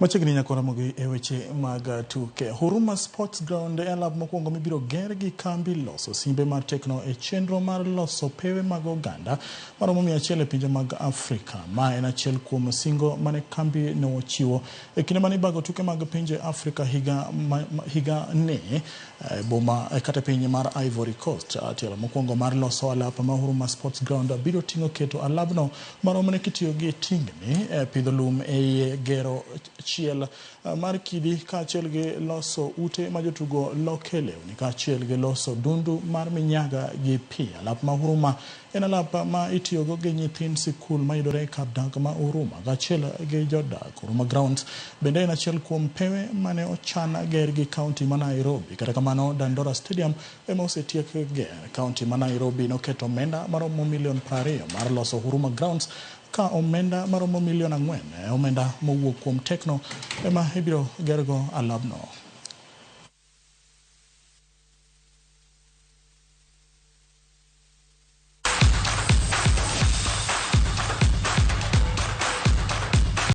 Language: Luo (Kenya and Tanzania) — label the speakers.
Speaker 1: Machiegni nyaka ramogi e weche mag tuke. Huruma Sports Ground e alap mokwongo mibiro ger gi kambi loso simbe mar Tecno e chenro mar loso pewe mag oganda maromo 100 e pinje mag Afrika. Ma en achiel kuom singo mane kambi nochiwo e kinde mane ibago tuke mag pinje Afrika higa, ma, higa ni e boma kata piny mar Ivory Coast. Tielo mokwongo mar loso alap ma Huruma Sports Ground biro ting'o keto alabno maromre kitiyo gi tingni, pidho lum e iye, gero chiel mar kidi kaachiel gi loso ute ma jotugo loke lewni kaachiel gi loso dundu mar minyaga gi pi. Alap ma Huruma en alap ma itiyogo gi nyithind sikul mayudore e kar dak ma Huruma kaachiel gi jodak. Huruma Grounds bende en achiel kuom pewe mane ochan ger gi kaunti ma Nairobi. Kata kamano, Dandora Stadium ema osetiek ger. Kaunti ma Nairobi noketo omenda maromo milion 20 mar loso Huruma Grounds ka omenda maromo milion 4 e omenda mowuok kuom Tecno ema ibiro gergo alabno.